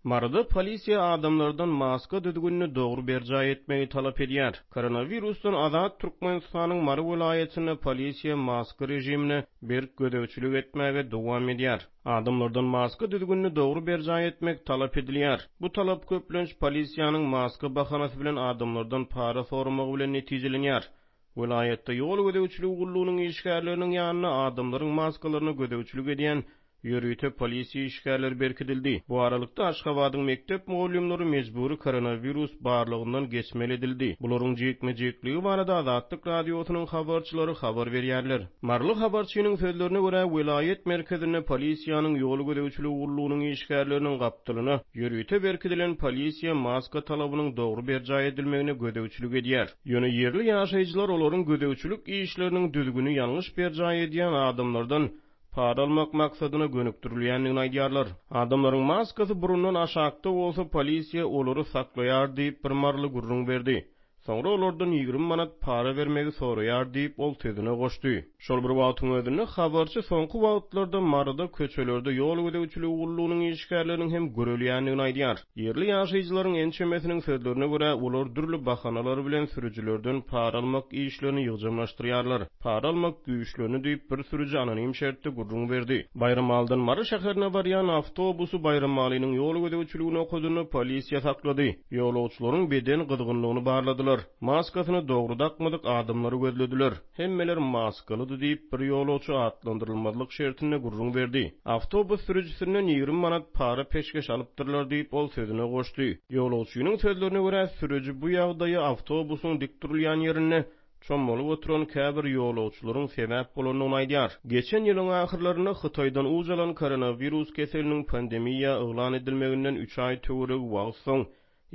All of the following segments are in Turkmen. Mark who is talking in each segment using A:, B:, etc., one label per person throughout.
A: Maryda polisiýa adamlardan maska düzgünini dogry berjaý etmegi talap edýär. Koronawirusdan azat Türkmenistanyň Mary welaýatynda polisiýa maska režimine berk gözegçilik etmäge dowam edýär. Adamlardan maska düzgünini dogry berjaý etmek talap edilýär. Bu talap köplenç polisiýanyň maska bahanasy bilen adamlardan para soramagy bilen netijelenýär. Welaýatda ýol gözegçiligi gullugynyň işgärleriniň ýanyna adamlaryň maskalaryna gözegçilik edýän ýörite polisiýa işgärleri berkidildi. Bu aralykda, Aşgabadyň mekdep mugallymlary mejbury koronawirus barlagyndan geçmeli edildi. Bularyň jikme-jikligi barada Azatlyk Radiosynyň habarçylary habar berýärler. Maryly habarçynyň sözlerine görä, welaýat merkezinde polisiýanyň ýol gözegçiligi gullugynyň işgärleriniň gapdalyna ýörite berkidilen polisiýa maska talabynyň dogry berjaý edilmegine gözegçilik edýär. Ýöne ýerli ýaşaýjylar olaryň gözegçilik işleriniň düzgüni ýalňyş berjaý edýän adamlardan para almak maksadyna gönükdirilýändigini aýdýarlar. Adamlaryň maskasy burundan aşakda bolsa, polisiýa olary saklaýar diýip, bir maryly gürrüň berdi. Soňra olardan 20 manat para bermegi soraýar diýip, ol sözüne goşdy. Şol bir wagtyň özünde, habarçy soňky wagtlarda Maryda köçelerde ýol gözegçiligi gullugynyň işgärleriniň hem görülýändigini aýdýar. Ýerli ýaşaýjylaryň ençemesiniň sözlerine görä, olar dürli bahanalar bilen sürüjilerden para almak işlerini ýygjamlaşdyrýarlar. Para almak güýçlendi diýip, bir sürüji anonim şertde gürrüň berdi. Baýramalydan Mary şäherine barýan awtobusy Baýramalynyň ýol gözegçiligi nokadynda polisiýa saklady. Ýolagçylaryň beden gyzgynlygyny barladylar. Maskasyny dogry dakmadyk adamlary gözlediler. Hemmeler maskalydy diýip, bir ýolagçy atlandyrylmazlyk şertinde gürrüň berdi. Awtobus sürüjisinden 20 manat para-peşgeş alypdyrlar diýip, ol sözüne goşdy. Ýolagçynyň sözlerine görä, sürüji bu ýagdaýa awtobusyň dik durulýan ýerinde çommalyp oturan käbir ýolagçylaryň sebäp bolandygyny aýdýar. Geçen ýylyň ahyrlarynda Hytaýdan uç alan koronawirus keseliniň pandemiýa yglan edilmeginden üç aý töweregi wagt soň,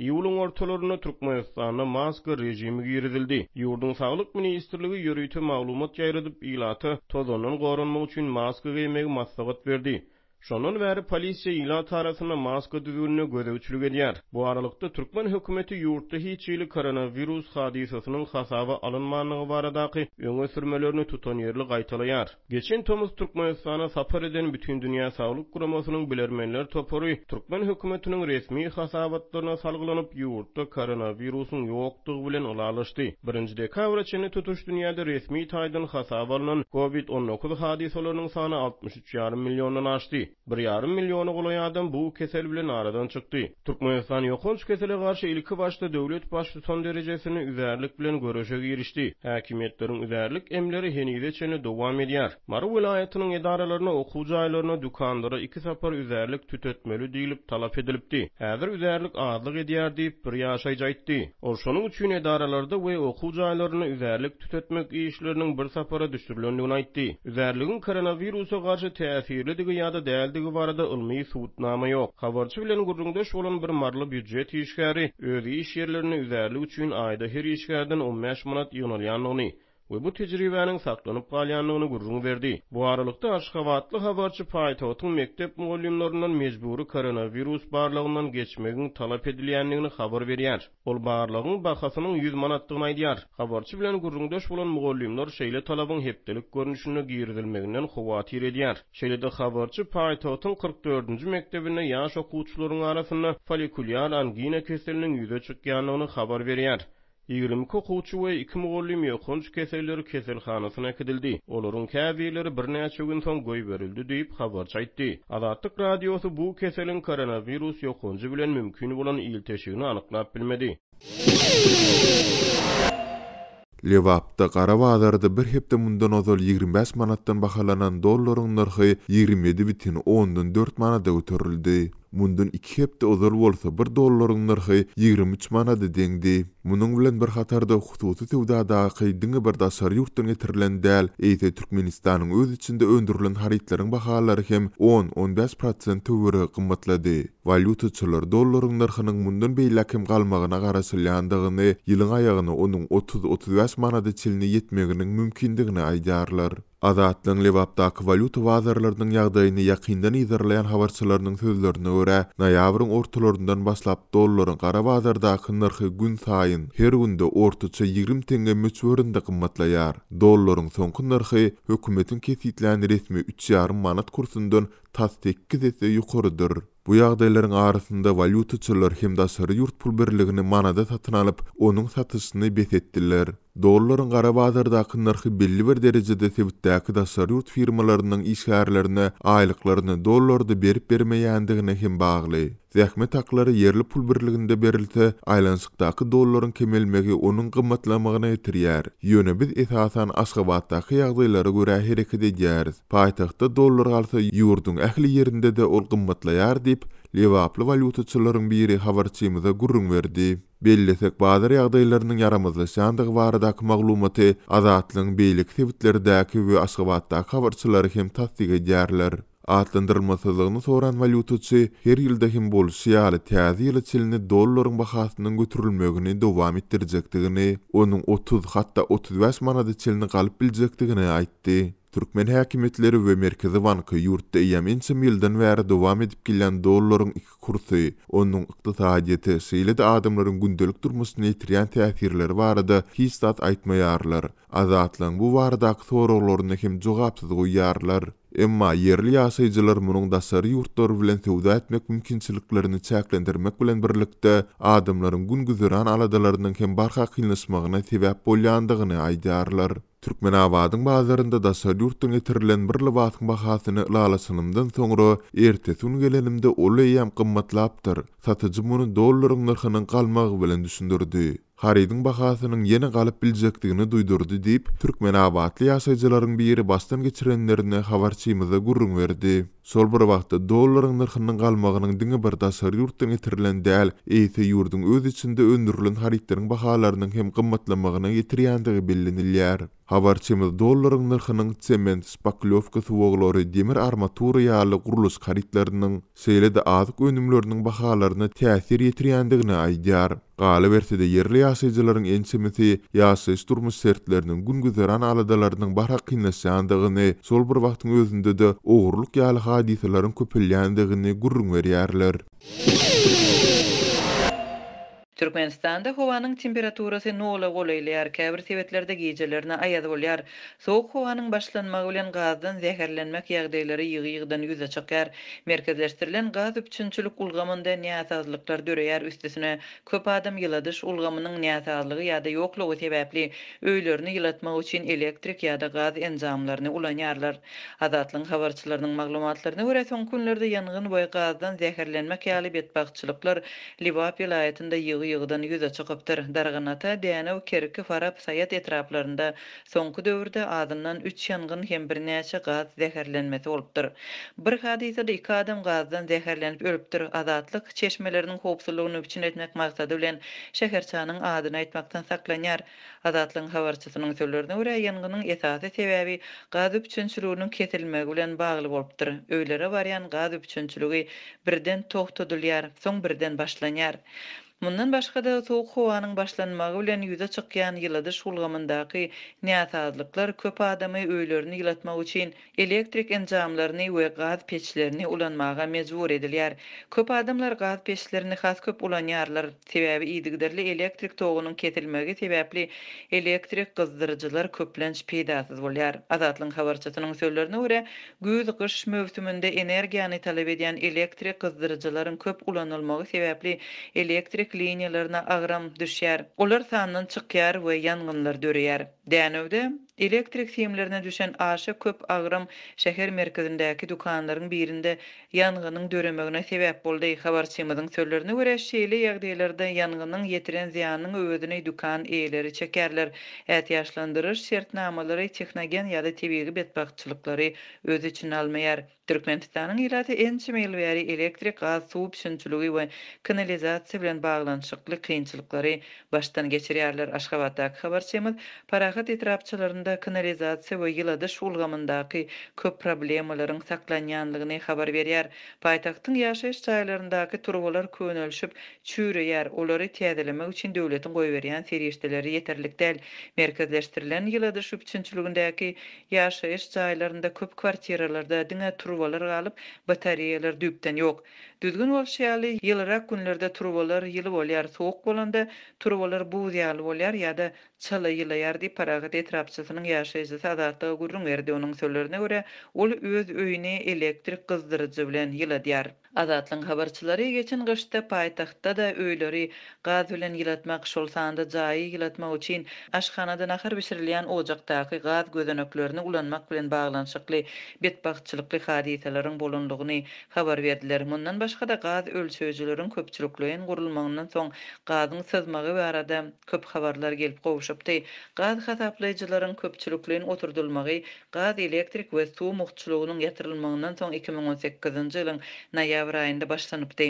A: iýulyň ortalarynda Türkmenistanda maska režimi girizildi. Ýurduň Saglyk ministrligi ýörite maglumat ýaýradyp, ilata tozandan goranmak üçin maska geýmegi maslahat berdi. Şondan bäri polisiýa ilat arasynda maska düzgünine gözegçilik edýär. Bu aralykda, türkmen hökümeti ýurtda hiç hili koronawirus hadysasynyň hasaba alynmandygy baradaky öňe sürmelerini tutanýerli gaýtalaýar. Geçen tomus Türkmenistana sapar eden Bütindünýä Saglyk Guramasynyň bilermenler topary türkmen hökümetiniň resmi hasabatlaryna salgylanyp, ýurtda koronawirusyň ýokdugy bilen ylalaşdy. Birinji dekabra çenli tutuş dünýäde resmi taýdan hasaba alnan Covid 19 hadysalarynyň sany 63 ýarym milliondan aşdy. Bir ýarym milliona golaý adam bu kesel bilen aradan çykdy. Türkmenistan ýokanç kesele garşy ilki başda döwlet baştutan derejesinde üzärlik bilen göreşe girişdi. Häkimiýetleriň üzärlik emleri henize çenli dowam edýär. Mary welaýatynyň edaralaryna, okuw jaýlaryna, dükanlara iki sapar üzärlik tütetmeli diýlip talap edilipdi. Häzir üzärlik azlyk edýär diýip, bir ýaşaýjy aýtdy. Ol şonuň üçin edaralarda we okuw jaýlarynda üzärlik tütetmek işleriniň bir sapara düşürilendigini aýtdy. Üzärligiň koronawirusa garşy täsirlidigi ýa-da däldigi barada ylmy subutnama ýok. Habarçy bilen gürrüňdeş bolan bir maryly býujet işgäri öz iş ýerlerinde üzärlik üçin aýda her işgärden 15 manat ýygnalýandygyny we bu tejribäniň saklanyp galýandygyny gürrüň berdi. Bu aralykda, aşgabatly habarçy paýtagtyň mekdep mugallymlaryndan mejbury koronawirus barlagyndan geçmegiň talap edilýändigini habar berýär. Ol barlagyň bahasynyň 100 manatdygyny aýdýar. Habarçy bilen gürrüňdeş bolan mugallymlar şeýle talabyň hepdelik görnüşinde girizilmeginden howatyr edýär. Şeýle-de habarçy paýtagtyň 44-nji mekdebinde ýaş okuwçylaryň arasynda follikulýar angina keseliniň ýüze çykýandygyny habar berýär. 22 okuwçy we iki mugallym ýokanç keselleri keselhanasyna äkidildi. Olaryň käbirleri birnäçe gün soň goýberildi diýip, habarçy aýtdy. Azatlyk Radiosy bu keseliň koronawirus ýokanjy bilen mümkin bolan ilteşigini anyklap bilmedi.
B: Lebapda gara bazarda bir hepde mundan ozal 25 manatdan bahalanan dollaryň nyrhy 27,4 manada göterildi. Mundan iki hepde ozal bolsa bir dollaryň nyrhy 23 manada deňdi. Munuň bilen bir hatarda hususy söwdadaky diňe bir daşary ýurtdan getirilen däl, eýse Türkmenistanyň öz içinde öndürilen harytlaryň bahalary hem on, on bäş prosent töweregi gymmatlady. Walýutaçylar dollaryň nyrhynyň mundan beýläk hem galmagyna garaşylýandygyny, ýylyň aýagyna onuň otuz, 35 manada çenli ýetmeginiň mümkindigini aýdýarlar. Azatlygyň Lebapdaky walýuta bazarlarynyň ýagdaýyny ýakyndan yzarlaýan habarçylarynyň sözlerine görä, noýabryň ortalaryndan başlap dollaryň gara bazardaky nyrhy günsaýyn, her günde ortaça 20 teňňe möçberinde gymmatlaýar. Dollaryň soňky nyrhy hökümetiň kesgitlän resmi üç ýarym manat kursundan tas sekiz esse ýokarydyr. Bu ýagdaýlaryň arasynda walýutaçylar hem daşary ýurt pul birligini manada satyn alyp, onuň satyşyny bes etdiler. Dollaryň gara bazardaky nyrhy belli bir derejede sebitdäki daşary ýurt firmalarynyň işgärlerine aýlyklaryny dollarda berip-bermeýändigine hem bagly. Zähmet haklary ýerli pul birliginde berilse, aýlanyşykdaky dollaryň kemelmegi onuň gymmatlamagyna getirýär. Ýöne biz esasan Aşgabatdaky ýagdaýlara görä hereket edýäris. Paýtagtda dollar galsa, ýurduň ähli ýerinde-de ol gymmatlaýar diýip, lebaply walýutaçylaryň biri habarçymyza gürrüň berdi. Bellesek, bazar ýagdaýlarynyň ýaramazlaşýandygy baradaky maglumaty Azatlygyň beýleki sebitlerdäki we Aşgabatdaky habarçylary hem tassyk edýärler. Atlandyrylmasyzlygyny soran walýutaçy her ýylda hem bolşy ýaly täze ýyla çenli dollaryň bahasynyň göterilmegini dowam etdirjekdigini, onuň 30, hatda 35 manada çenli galyp biljekdigini aýtdy. Türkmen häkimiýetleri we Merkezi banky ýurtda eýýäm ençeme ýyldan bäri dowam edip gelýän dollaryň iki kursy, onuň ykdysadyýete, şeýle-de adamlaryň gündelik durmuşyna ýetirýän täsirleri barada hiç zat aýtmaýarlar. Azatlygyň bu baradaky soraglaryny hem jogapsyz goýýarlar. Emma ýerli ýaşaýjylar munuň daşary ýurtlar bilen söwda etmek mümkinçiliklerini çäklendirmek bilen birlikde, adamlaryň gün-güzeran aladalarynyň hem barha kynlaşmagyna sebäp bolýandygyny aýdýarlar. Türkmenabadyň bazarynda daşary ýurtdan getirilen bir lybasyň bahasyny ylalaşanymdan soňra, ertesi gün gelenimde ol eýýäm gymmatlapdyr. Satyjy muny dollaryň nyrhynyň galmagy bilen düşündirdi. Harydyň bahasynyň ýene galyp biljekdigini duýdurdy diýip, türkmenabatly ýaşaýjylaryň biri başdan geçirenlerini habarçymyza gürrüň berdi. Şol bir wagtda, dollaryň nyrhynyň galmagynyň diňe bir daşary ýurtdan getirilen däl, eýse ýurduň öz içinde öndürilen harytlaryň bahalarynyň hem gymmatlamagyna getirýändigi bellenilýär. Habarçymyz dollaryň nyrhynyň sement, şpaklýowka suwaglary, demir armatura ýaly gurluşyk harytlarynyň, şeýle-de azyk önümleriniň bahalaryna täsir ýetirýändigini aýdýar. Galyberse-de, ýerli ýaşaýjylaryň ençemesi ýaşaýyş-durmuş şertleriniň, gün-güzeran aladalarynyň barha kynlaşýandygyny, şol bir wagtyň özünde-de ogurlyk ýaly hadysalaryň köpelýändigini gürrüň berýärler.
C: Türkmenistanda howanyň temperaturasy nola golaýlaýar, käbir sebitlerde gijelerine aýaz bolýar. Sowuk howanyň başlanmagy bilen gazdan zäherlenmek ýagdaýlary ýygy-ýygydan ýüze çykýar. Merkezleşdirilen gaz üpjünçilik ulgamynda näsazlyklar döreýär, üstesine, köp adam ýyladyş ulgamynyň näsazlygy ýa-da ýoklugy sebäpli öýlerini ýylatmak üçin elektrik ýa-da gaz enjamlaryny ulanýarlar. Azatlygyň habarçylarynyň maglumatlaryna görä, soňky günlerde ýangyn we gazdan zäherlenmek ýaly betbagtçylyklar Lebap welaýatynda ýygy-ýygydan ýüze çykypdyr. Darganata, Dänew, Kerki, Farap, Saýat etraplarynda soňky döwürde azyndan üç ýangyn hem birnäçe gaz zäherlenmesi bolupdyr. Bir hadysada iki adam gazdan zäherlenip ölüpdir. Azatlyk, çeşmeleriniň howpsuzlygyny üpjün etmek maksady bilen, şäherçäniň adyny aýtmakdan saklanýar. Azatlygyň habarçysynyň sözlerine görä, ýangynyň esasy sebäbi gaz üpjünçiliginiň kesilmegi bilen bagly bolupdyr. Öýlere barýan gaz üpjünçiligi birden togtadylýar, soň birden başlanýar. Mundan başga-da, sowuk howanyň başlanmagy bilen ýüze çykýan ýyladyş ulgamyndaky näsazlyklar köp adamy öýlerini ýylatmak üçin Elektrik enjamlaryny we gaz peçlerini ulanmaga mejbur edilýär. Köp adamlar gaz peçlerini has köp ulanýarlar, sebäbi yzygiderli elektrik togunyň kesilmegi sebäpli elektrik gyzdyryjylar köplenç peýdasyz bolýar. Azatlygyň habarçysynyň sözlerine görä, güýz-gyş möwsüminde energiýany talap edýän elektrik gyzdyryjylaryň köp ulanylmagy sebäpli elektrik liniýalaryna agram düşýär, olar sandan çykýar we ýangynlar döreýär. Dänewde elektrik simlerine düşen aşa köp agram şäher merkezindäki dükanlaryň birinde ýangynyň döremegine sebäp boldy. Habarçymyzyň sözlerine görä, şeýle ýagdaýlarda ýangynyň ýetiren zyýanynyň öwezini dükan eýeleri çekerler. Ätiýaçlandyryş şertnamalary tehnogen ýa-da tebigy betbagtçylyklary öz içine almaýar. Türkmenistanyň ilaty ençeme ýyl bäri elektrik, gaz, suw üpjünçiligi we kanalizasiýa bilen baglanyşykly kynçylyklary başdan geçirýärler. Aşgabatdaky habarçymyz Parahat etrapçalarynda kanalizasiýa we ýyladyş ulgamyndaky köp problemalaryň saklanýanlygyny habar berýär. Paýtagtyň ýaşaýyş jaýlaryndaky turbalar könelişip, çüýreýär, olary täzelemek üçin döwletiň goýberýän serişdeleri ýeterlik däl. Merkezleşdirilen ýyladyş üpjünçiligindäki Ýaşaýyş jaýlarynda köp kwartiralarda diňe turbalar galyp, batareýalar düýpden ýok. Düzgün bolşy ýaly, ýylyrak günlerde turbalar ýyly bolýar, sowuk bolanda turbalar buz ýaly bolýar ýa-da çala ýylaýar diýip, Parahat etrapçasynyň ýaşaýjysy Azatlyga gürrüň berdi. Onuň sözlerine görä, ol öz öýüni elektrik gyzdyryjy bilen ýyladýar. Azatlygyň habarçylary geçen gyşda paýtagtda-da öýleri gaz bilen ýylatmak, şol sanda jaýy ýylatmak üçin aşhanada nahar bişirilýän ojakdaky gaz gözeneklerini ulanmak bilen baglanyşykly betbagtçylykly hadysalaryň bolandygyny habar berdiler. Mundan başga-da, gaz ölçeýjileriň köpçülikleýin gurulmagyndan soň gazyň syzmagy barada köp habarlar gelip gowşupdy. Gaz hasaplaýjylaryň köpçülikleýin oturdylmagy gaz, elektrik we suw mugtçulygynyň ýatyrylmagyndan soň 2018-nji ýylyň noýabr aýynda başlanypdy.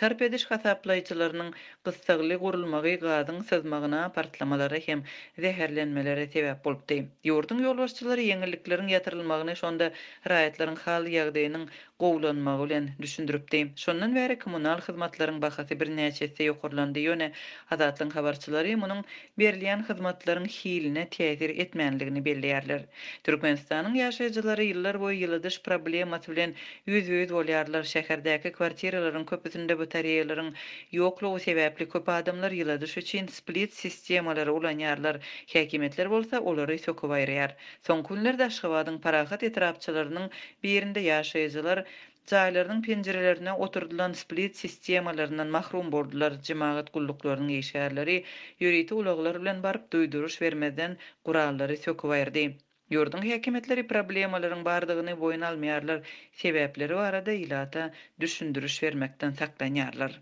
C: Sarp ediş hasaplaýjylarynyň gyssagly gurulmagy gazyň syzmagyna, partlamalara hem zäherlenmelere sebäp bolupdy. Ýurduň ýolbaşçylary ýeňillikleriň ýatyrylmagyny şonda raýatlaryň hal-ýagdaýynyň gowulanmagy bilen düşündiripdi. Şondan bäri kommunal hyzmatlaryň bahasy birnäçe esse ýokarlandy, ýöne Azatlygyň habarçylary munuň berilýän hyzmatlaryň hiline täsir etmänligini belleýärler. Türkmenistanyň ýaşaýjylary ýyllarboýy ýyladyş problemasy bilen ýüzbe-ýüz bolýarlar, şäherdäki kwartiralaryň köpüsinde batareýalaryň ýoklugy sebäpli köp adamlar ýyladyş üçin split sistemalary ulanýarlar, häkimiýetler bolsa olary söküp aýyrýar. Soňky günlerde Aşgabadyň Parahat etrapçalarynyň birinde ýaşaýjylar jaýlarynyň penjirelerine oturdylan split sistemalaryndan mahrum boldular. Jemagat gulluklarynyň işgärleri ýörite ulaglar bilen baryp, duýduryş bermezden gurallary söküp aýyrdy. Ýurduň häkimiýetleri problemalaryň bardygyny boýun almaýarlar, sebäpleri barada ilata düşündiriş bermekden saklanýarlar.